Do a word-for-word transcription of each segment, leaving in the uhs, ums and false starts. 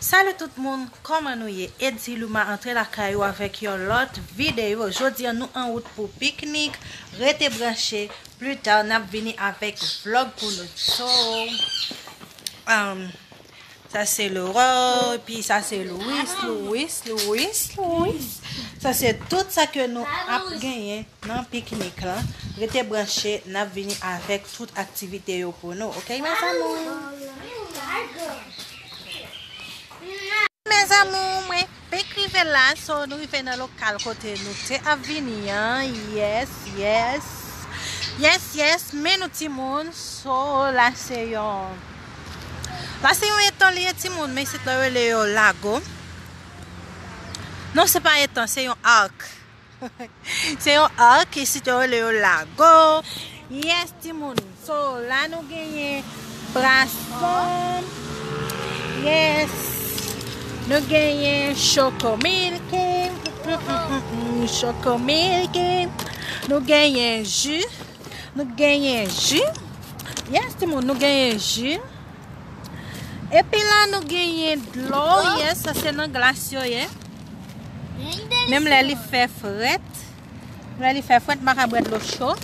Salut tout moun, kòman nou ye? Eddy Luma antre lakay ou avèk yon lòt videyo. Jodi a nou an wout pou piknik. Rete branche, pli ta n ap vini avèk vlòg pou nou. So, um, sa se Laurent, epi sa se Louis, Louis, Louis, Louis. Sa se tout sa ke nou ap genyen nan piknik lan. Rete branche, n ap vini avèk tout aktivite yo pou nou. Oke, mes amours? Mes amours, mwen fenk rive la, so nou rive nan lokal kote nou te ap vini an. Yes, yes. Yes, yes, men nou timoun, so la se yon, la se yon etan li ye timoun, men isit la yo rele yo lago. Non, se pa etan, se yon arc. Se yon arc, isit yo rele yo lago. Yes, timoun. So, la nou genyen brason. Yes. Nou genyen chokomilki. Mm, mm, mm, mm, chokomilki. Nou genyen ji. Nou genyen ji. Yes, timoun, nou genyen ji. Epi la, nou genyen dlo. Yes, sa se nan glas yo ye. Menm lè li fè frèt. Lè li fè frèt, m pa ka bwè dlo cho.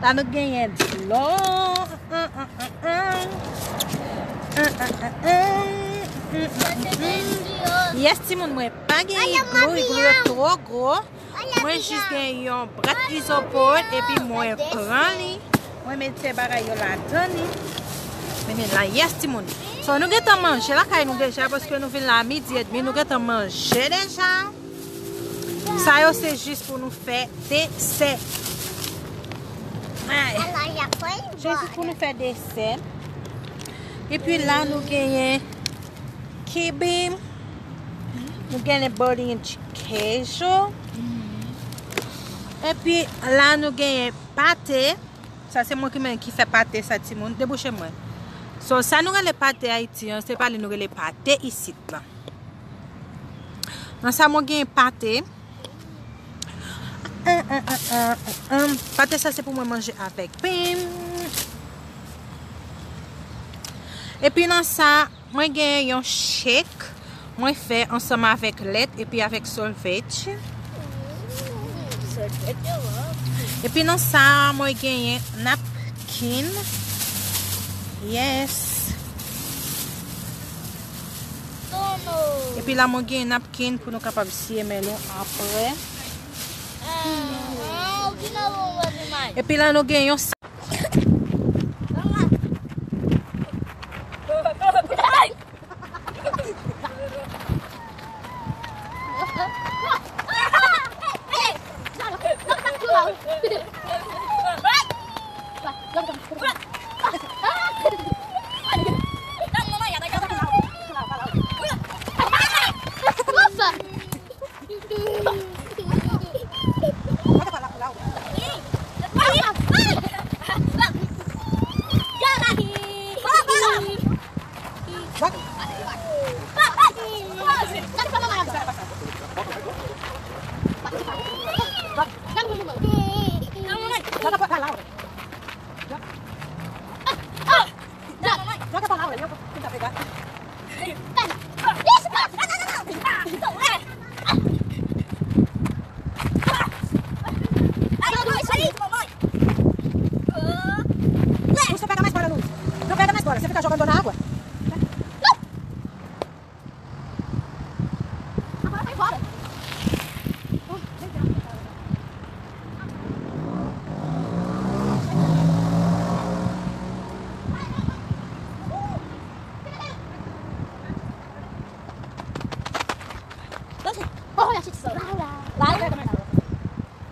La, nou genyen dlo. Yes, timoun, mwen pa gen iglou, iglou yo twò gwo. Mwen jis gen yon bwat izopòt epi mwen pran li. Mwen mete bagay yo ladan li. Men la, yes, timoun. So, nou gentan manje lakay nou deja, paske nou vin la midi edmi, nou gentan manje deja. Sa yo se jis pou nou fè desè. Ay. Se jis pou nou fè desè. Epi la, nou genyen kibi. Nou genyen bolinho de queijo. Epi la, nou genyen pate. Sa se mwen ki men, ki fè pate sa, timoun. Debouche mwen. So, sa nou rele pate Ayiti an, se pa li nou rele pate isit la. Nan sa, mwen genyen pate. Pate sa, se pou mwen manje avèk pen. Epi nan sa, mwen gen yon shake mwen fè ansanm avèk lèt epi avèk solvèt. Epi nan sa, mwen genyen napkin. Yes. Epi la, mwen genyen napkin pou nou kapab siye men nou apre. Epi la, nou gen yon Luz, não pega mais bola, Luz. Não pega mais bola, você fica jogando na água. Agora vai embora. Olha, gente, só. Loud?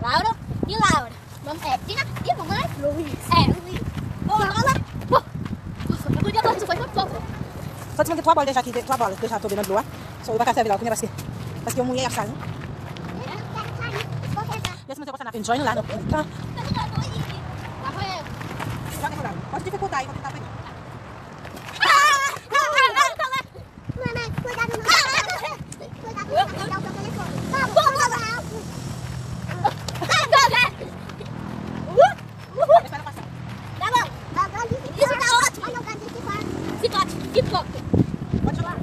Loud? You loud. Mam-, é, Tina, e mamãe? Luiz. É, Luiz. Ô, Lola. Ô. Nossa, eu podia falar isso, foi tão pouco. Só te mandei tua bola, deixa aqui, tua bola, deixa eu ver na dua. Só eu vou casar lá, porque, porque eu mulher, sabe? Yes, mas eu vou sair na frente, join lá no. Pode dificultar aí, vou tentar pegar. Mamãe, cuidado, não. Cuidado, não vai dar o seu telefone. Vamos, vamos lá. Tá bom. Isso tá ótimo. Olha o lugar de ficar. Fica ótimo. Pode ir lá.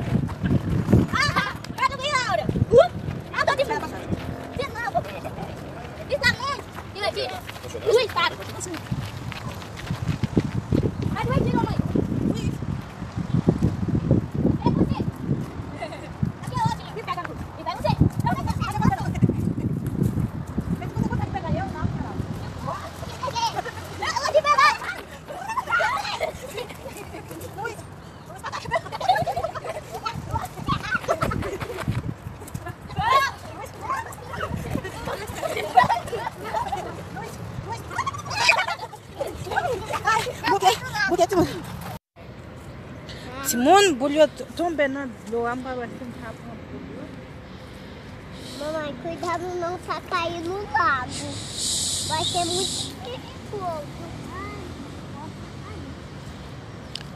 Bouke, bouke, timoun. Timoun, boul yo t- tonbe nan dlo a, m pa wè si m ka pran boul yo. Manman, kuidado não sa cair no lago. Vai ser muito perigoso.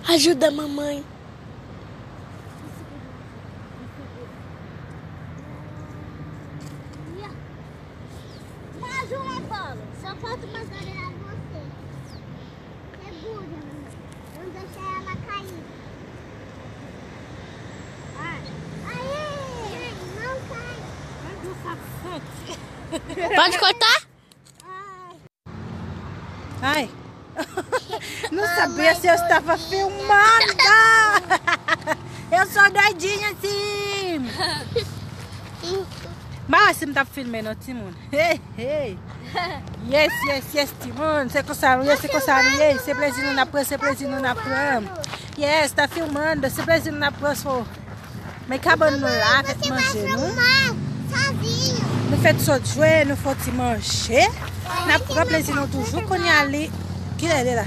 Ajuda a mamãe. Mas o Apolo, só falta umas orelhas de você. Segura, não deixa ela cair. Vai. Aê! Não cai. Ai, meu safante. Pode cortar? Ai. Ai. Não sabia se eu estava filmada. Eu sou doidinha assim. Mas assim tá filmando, Timon. Hey, hey. Yes, yes, yes, timoun. Se konsa nou ye, se konsa nou ye. Se plezi nou n ap pran, se plezi nou n ap pran. Yes, tá filmando. Se plezi nou n ap pran, so. Men kabann nou la, fèt manje nou. Nou fèt sot jwe, nou fè ti manje. N ap pran plezi nou toujou. Kounye a li, kilè li la?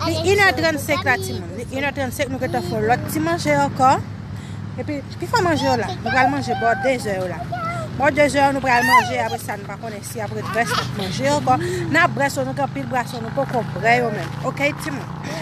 Li inè trannsenk la, timoun. Li inè trannsenk, nou gentan fè lòt ti manje ankò. Epi, ki fè manje yo la? Nou pral manje bò dezè yo la. Bò dezè yo, nou pral manje, apre sa, nou pa konnen si apre drès n ap manje ankò. N ap brè so, nou gen anpil brè so, nou poko brè yo menm. Oke, timoun?